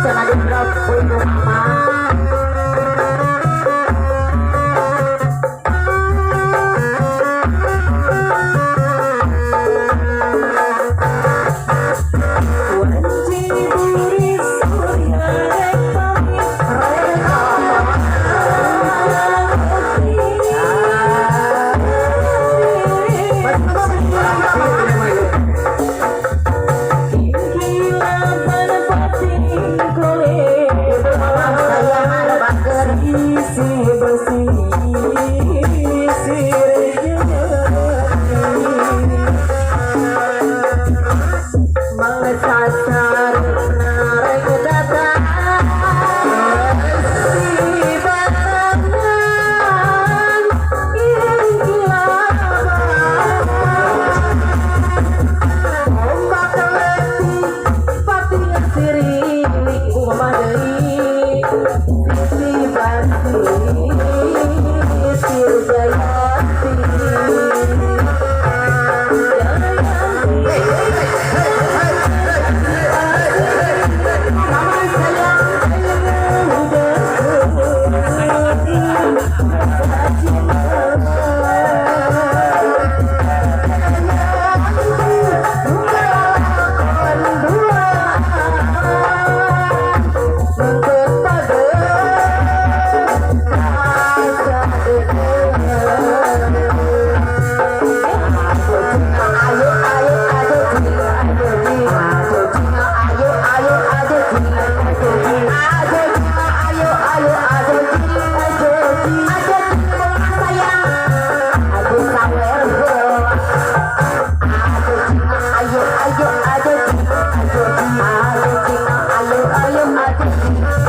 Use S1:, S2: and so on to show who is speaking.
S1: Cenah di drop ku ibu mama.
S2: Wanci buri surya rek pamit.
S1: Rek
S2: Ah. Kilaban pating kowe.
S1: Ibu mama sayang ada bager.
S2: Sisi besi sirih Mang sasar narek datang si barangan kilaban ombak leutik pating sirilik ibu mama deui sisi basi sir jayanti jayanti.
S1: Mama sayang. Ayo ayo ayo ayo ayo ayo ayo ayo ayo ayo ayo ayo sayang ayo sawer ayo ayo ayo ayo ayo ayo ayo.